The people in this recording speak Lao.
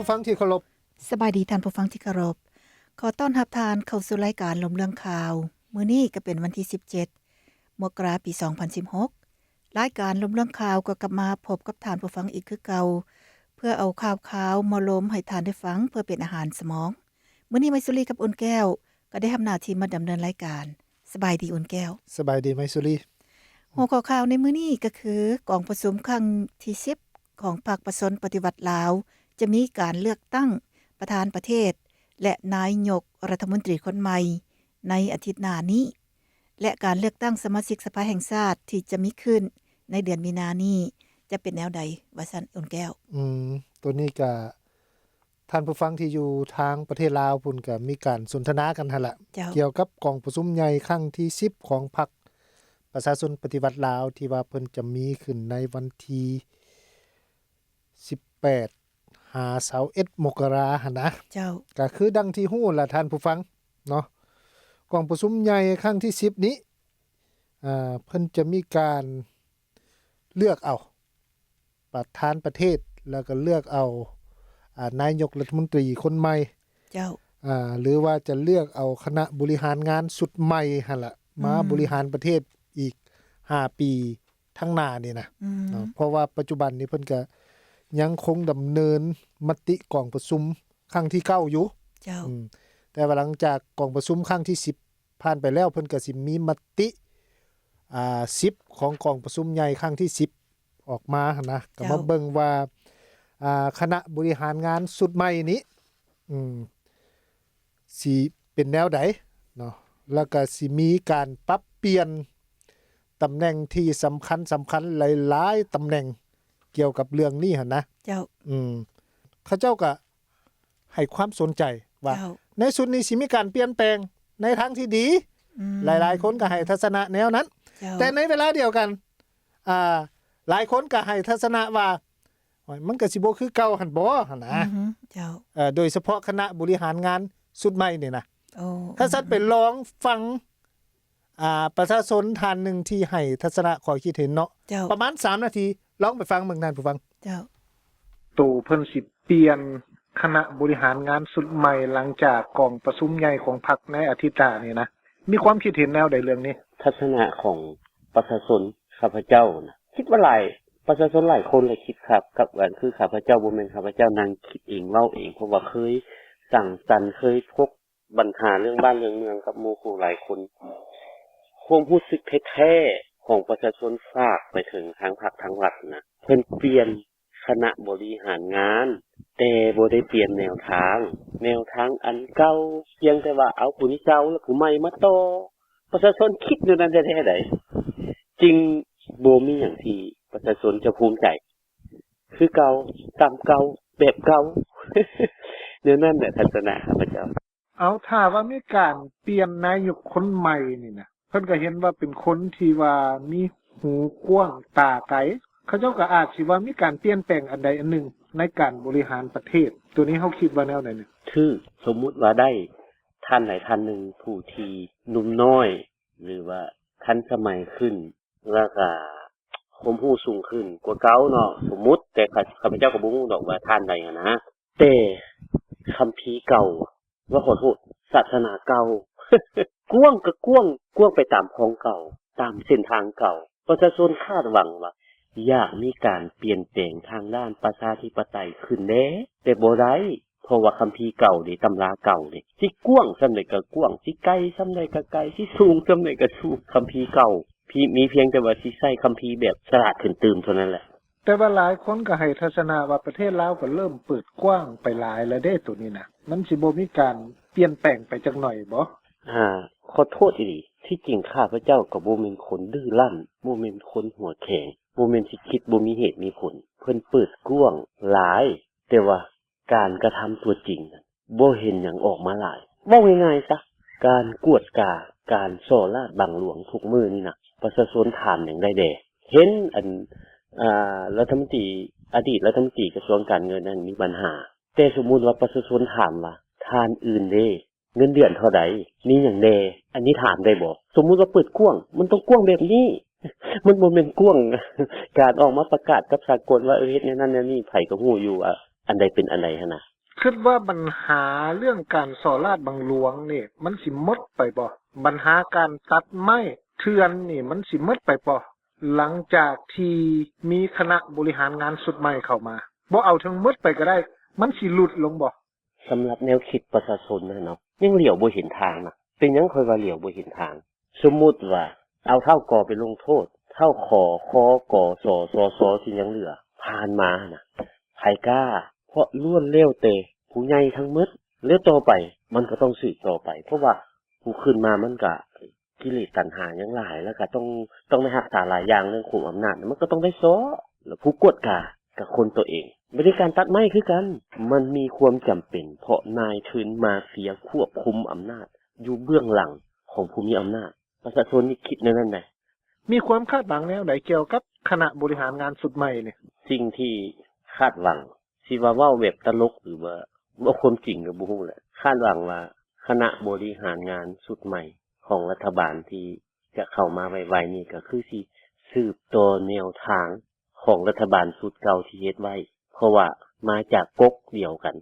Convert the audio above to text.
ຟັງທີ່ເຄົາລົບ. ສະບາຍດີທ່ານຜູ້ຟັງທີ່ເຄົາລົບ. ຂໍຕ້ອນຮັບທ່ານເຂົ້າສູ່ລາຍການລົມເລື່ອງຂ່າວ. ມື້ນີ້ກໍເປັນວັນທີສິບເຈັດ ມົກກະລາ ປີສອງພັນສິບຫົກ. ລາຍການລົມເລື່ອງຂ່າວກໍກັບມາພົບກັບທ່ານຜູ້ຟັງອີກຄືເກົ່າ ເພື່ອເອົາຂ່າວຄາວມາລົມໃຫ້ທ່ານໄດ້ຟັງ ເພື່ອເປັນອາຫານສະໝອງ. ມື້ນີ້ໄມຊູລີກັບອຸ່ນແກ້ວ ກໍໄດ້ຮັບໜ້າທີ່ມາດຳເນີນລາຍການ. ສະບາຍດີອຸ່ນແກ້ວ. ສະບາຍດີໄມຊູລີ. ຫົວຂໍ້ຂ່າວໃນມື້ນີ້ກໍຄື ກອງປະຊຸມຄັ້ງທີສິບ ຂອງພັກປະຊາຊົນປະຕິວັດລາວ ຈະມີການເລືອກຕັ້ງປະທານປະເທດ ແລະ ນາຍົກລັດຖະມົນຕີຄົນໃໝ່ໃນອາທິດໜ້ານີ້ ແລະ ການເລືອກຕັ້ງສະມາຊິກສະພາແຫ່ງຊາດທີ່ຈະມີຂຶ້ນໃນເດືອນມີນານີ້ ຈະເປັນແນວໃດ ວ່າຊັ້ນອຸ່ນແກ້ວ. ອືມ ໂຕນີ້ກະ ທ່ານຜູ້ຟັງທີ່ຢູ່ທາງປະເທດລາວພຸ້ນກໍມີການສົນທະນາກັນຫັ້ນລະ ເຈົ້າ ກ່ຽວກັບກອງປະຊຸມໃຫຍ່ຄັ້ງທີສິບຂອງພັກປະຊາຊົນປະຕິວັດລາວ ທີ່ວ່າເພິ່ນຈະມີຂຶ້ນໃນວັນທີສິບແປດຫາຊາວເອັດ ມົກກະລາຫັ້ນນະ. ເຈົ້າ ກໍຄືດັ່ງທີ່ຮູ້ລະທ່ານຜູ້ຟັງເນາະ ກອງປະຊຸມໃຫຍ່ຄັ້ງທີສິບນີ້ ອ່າ ເພິ່ນຈະມີການ ເລືອກເອົາປະທານປະເທດ ແລ້ວກໍເລືອກເອົາ ອາ ນາຍົກລັດຖະມົນຕີຄົນໃໝ່ ເຈົ້າ ອາ ຫຼືວ່າຈະເລືອກເອົາຄະນະບໍລິຫານງານຊຸດໃໝ່ຫັ້ນລະ ອືມ ມາບໍລິຫານປະເທດອີກຫ້າປີທາງໜ້ານີ້ນະ ອືມ ເນາະ. ເພາະວ່າປັດຈຸບັນນີ້ເພິ່ນກໍຍັງຄົງດຳເນີນມະຕິກອງປະຊຸມຄັ້ງທີເກົ້າຢູ່ ເຈົ້າ ອືມ ແຕ່ວ່າຫຼັງຈາກກອງປະຊຸມຄັ້ງທີສິບ ຜ່ານໄປແລ້ວ ເພິ່ນກໍຊິມີມະຕິ ອ່າ ສິບຂອງກອງປະຊຸມໃຫຍ່ຄັ້ງທີສິບອອກມາຫັ້ນນະ ກໍມາເບິ່ງວ່າ ອ່າ ຄະນະບໍລິຫານງານຊຸດໃໝ່ນີ້ ອືມ ຊິເປັນແນວໃດເນາະ ແລ້ວກໍຊິມີການປັບປ່ຽນຕຳແໜ່ງທີ່ສຳຄັນໆ ຫຼາຍໆຕຳແໜ່ງກ່ຽວກັບເລື່ອງນີ້ຫັ້ນນະ ເຈົ້າ ອືມ ເຂົາເຈົ້າກໍ ໃຫ້ຄວາມສົນໃຈວ່າ ເຈົ້າ ໃນຊຸດນີ້ຊິມີການປ່ຽນແປງໃນທາງທີ່ດີ ອືມ ຫຼາຍໆຄົນກໍໃຫ້ທັດສະນະແນວນັ້ນ ເຈົ້າ ແຕ່ໃນເວລາດຽວກັນ ອ່າ ຫຼາຍຄົນກໍໃຫ້ທັດສະນະວ່າ ໂອ້ຍ ມັນກໍຊິບໍ່ຄືເກົ່າຫັ້ນບໍ ຫັ້ນນະ ອືຮຶ ເຈົ້າ ເອີ ໂດຍສະເພາະຄະນະບໍລິຫານງານຊຸດໃໝ່ນີ້ນະ ໂອ້ ຄັນຊັ້ນໄປລອງຟັງ ອ່າ ປະຊາຊົນທ່ານໜຶ່ງທີ່ໃຫ້ທັດສະນະຂໍ້ຄິດເຫັນເນາະ ເຈົ້າ ປະມານສາມນາທີ ລອງໄປຟັງເບິ່ງທ່ານຜູ້ຟັງ. ເຈົ້າ ໂຕເພິ່ນຊິປ່ຽນຄະນະບໍລິຫານງານຊຸດໃໝ່ ຫຼັງຈາກກອງປະຊຸມໃຫຍ່ຂອງພັກໃນອາທິດໜ້ານີ້ນະ ມີຄວາມຄິດເຫັນແນວໃດເລື່ອງນີ້? ທັດສະນະຂອງປະຊາຊົນ ຂ້າພະເຈົ້ານະ ຄິດວ່າຫຼາຍ ປະຊາຊົນຫຼາຍຄົນລະຄິດຄັບ ກັບອັນຄືຂ້າພະເຈົ້າ ບໍ່ແມ່ນຂ້າພະເຈົ້ານັ່ງຄິດເອງເວົ້າເອງ ເພາະວ່າເຄີຍສັງສັນ ເຄີຍພົບ ບັນຫາເລື່ອງບ້ານເລື່ອງເມືອງກັບໝູ່ຄູ່ຫຼາຍຄົນ, ຄວາມຮູ້ສຶກແທ້ໆຂອງປະຊາຊົນຝາກໄປເຖິງທາງພັກທາງລັດນະ, ເພິ່ນປ່ຽນຄະນະບໍລິຫານງານ ແຕ່ບໍ່ໄດ້ປ່ຽນແນວທາງ, ແນວທາງອັນເກົ່າ, ພຽງແຕ່ວ່າເອົາຜູ້ນີ້ເຊົາແລ້ວຜູ້ໃໝ່ມາຕໍ່. ປະຊາຊົນຄິດແນວນັ້ນແທ້ໆໃດ໋, ຈຶ່ງບໍ່ມີຫຍັງທີ່ປະຊາຊົນຈະພູມໃຈ. ຄືເກົ່າ, ຕາມເກົ່າ, ແບບເກົ່າ. ແນວນັ້ນແຫຼະທັດສະນະຂ້າພະເຈົ້າ. ເອົາ, ຖ້າວ່າມີການປ່ຽນນາຍົກຄົນໃໝ່ນີ້ນະ, ເພິ່ນກໍເຫັນວ່າເປັນຄົນທີ່ວ່າມີຫູກວ້າງຕາໄກ, ເຂົາເຈົ້າກໍອາດຊິວ່າມີການປ່ຽນແປງອັນໃດອັນໜຶ່ງໃນການບໍລິຫານປະເທດ. ໂຕນີ້ເຮົາຄິດວ່າແນວໃດນີ້? ຖືກ, ສົມມຸດວ່າໄດ້ທ່ານໃດທ່ານໜຶ່ງຜູ້ທີ່ໜຸ່ມນ້ອຍ ຫຼືວ່າທັນສະໄໝຂຶ້ນ, ແລ້ວກະຄວາມຮູ້ສູງຂຶ້ນກວ່າເກົ່າເນາະ, ສົມມຸດ, ແຕ່ຂ້າ ຂ້າພະເຈົ້າກໍບໍ່ຮູ້ດອກວ່າທ່ານໃດຫັ້ນນະ, ແຕ່ຄຳພີເກົ່າ, ວ່າຂໍໂທດ, ສາສະໜາເກົ່າ, ກວ້າງກໍກວ້າງ, ກວ້າງໄປຕາມຂອງເກົ່າ, ຕາມເສັ້ນທາງເກົ່າ. ປະຊາຊົນຄາດຫວັງວ່າ ຢາກມີການປ່ຽນແປງທາງດ້ານປະຊາທິປະໄຕຂຶ້ນແດ່, ແຕ່ບໍ່ໄດ້, ເພາະວ່າຄຳພີເກົ່າເດ, ຕຳລາເກົ່າເດ, ຊິກວ້າງສ່ຳໃດກໍກວ້າງ, ຊິໄກສ່ຳໃດກໍໄກ, ຊິສູງສ່ຳໃດກໍສູງ. ຄຳພີເກົ່າ, ມີພຽງແຕ່ວ່າຊິໃຊ້ຄຳພີແບບສະຫຼາດຂຶ້ນຕື່ມເທົ່ານັ້ນແຫຼະ. ແຕ່ວ່າຫຼາຍຄົນກໍໃຫ້ທັດສະນະວ່າປະເທດລາວກໍເລີ່ມເປີດກວ້າງໄປຫຼາຍແລ້ວເດ້ ໂຕນີ້ນະ, ມັນຊິບໍ່ມີການປ່ຽນແປງໄປຈັກໜ້ອຍບໍ? ອ່າ, ຂໍໂທດອີ່ຫຼີ, ທີ່ຈິງຂ້າພະເຈົ້າກໍບໍ່ແມ່ນຄົນດື້ລັ້ນ, ບໍ່ແມ່ນຄົນຫົວແຂງ, ບໍ່ແມ່ນຊິຄິດບໍ່ມີເຫດມີຜົນ. ເພິ່ນເປີດກວ້າງຫຼາຍ, ແຕ່ວ່າການກະທຳຕົວຈິງນັ້ນ ບໍ່ເຫັນຫຍັງອອກມາຫຼາຍ. ເວົ້າງ່າຍໆຊະ, ການກວດກາ, ການສໍ້ລາດບັງຫຼວງທຸກມື້ນີ້ນະ, ປະຊາຊົນຖາມຫຍັງໄດ້ແດ່? ເຫັນອັນ, ອ່າ, ລັດຖະມົນຕີ, ອະດີດລັດຖະມົນຕີກະຊວງການເງິນນັ້ນມີບັນຫາ. ແຕ່ສົມມຸດວ່າປະຊາຊົນຖາມວ່າ, ທ່ານອື່ນເດ, ເງິນເດືອນເທົ່າໃດ? ມີຫຍັງແດ່? ອັນນີ້ຖາມໄດ້ບໍ່? ສົມມຸດວ່າເປີດກວ້າງ, ມັນຕ້ອງກວ້າງແບບນີ້. ມັນບໍ່ແມ່ນກວ້າງ, ການອອກມາປະກາດກັບສາກົນວ່າ, ເອີ, ເຮັດແນວນັ້ນແນວນີ້, ໃຜກໍຮູ້ຢູ່ວ່າ ອັນໃດເປັນອັນໃດຫັ້ນນະ. ຄິດວ່າບັນຫາເລື່ອງການສໍ້ລາດບັງຫຼວງນີ້ ມັນຊິໝົດໄປບໍ່? ບັນຫາການຕັດໄມ້ເຖື່ອນນີ້ ມັນຊິໝົດໄປບໍ່? ຫຼັງຈາກທີ່ມີຄະນະບໍລິຫານງານຊຸດໃໝ່ເຂົ້າມາ ບໍ່ເອົາທັງໝົດໄປກໍໄດ້ ມັນຊິຫຼຸດລົງບໍ່? ສຳລັບແນວຄິດປະຊາຊົນນະເນາະ ຍັງຫຼຽວບໍ່ເຫັນທາງນະ. ເປັນຫຍັງຂ້ອຍວ່າຫຼຽວບໍ່ເຫັນທາງ? ສົມມຸດວ່າເອົາທ້າວ ກ ໄປລົງໂທດ, ທ້າວ ຂ ຄ ກ ສ ສ ສ ທີ່ຍັງເຫຼືອ ຜ່ານມາຫັ້ນນະ ໃຜກ້າ? ເພາະລ້ວນແລ້ວແຕ່ຜູ້ໃຫຍ່ທັງໝົດ, ແລ້ວຕໍ່ໄປມັນກໍຕ້ອງສືບຕໍ່ໄປ ເພາະວ່າຜູ້ຂຶ້ນມາມັນກະ ກິເລດຕັນຫາຍັງຫຼາຍ ແລ້ວກໍຕ້ອງ ຕ້ອງໄດ້ຮັກສາຫຼາຍຢ່າງ ເລື່ອງຄຸມອຳນາດ ມັນກໍຕ້ອງໄດ້ຊໍ້ ແລ້ວຜູ້ກວດກາກໍຄົນຕົວເອງ. ບັດນີ້ການຕັດໄມ້ຄືກັນ ມັນມີຄວາມຈຳເປັນ ເພາະນາຍທຶນມາເຟຍຄວບຄຸມອຳນາດຢູ່ເບື້ອງຫຼັງຂອງຜູ້ມີອຳນາດ. ປະຊາຊົນນີ້ຄິດແນວນັ້ນໃດ໋. ມີຄວາມຄາດຫວັງແນວໃດກ່ຽວກັບຄະນະບໍລິຫານງານຊຸດໃໝ່ນີ້? ສິ່ງທີ່ຄາດຫວັງ ຊິວ່າເວົ້າແບບຕະຫຼົກ ຫຼືວ່າເວົ້າຄວາມຈິງກໍບໍ່ຮູ້ແຫຼະ. ຄາດຫວັງວ່າຄະນະບໍລິຫານງານຊຸດໃໝ່ຂອງລັດຖະບານທີ່ຈະເຂົ້າມາໄວໆນີ້ ກໍຄືຊິສືບຕໍ່ແນວທາງຂອງລັດຖະບານຊຸດເກົ່າທີ່ເຮັດໄວ້ ເພາະວ່າມາຈາກກົກດຽວກັນ.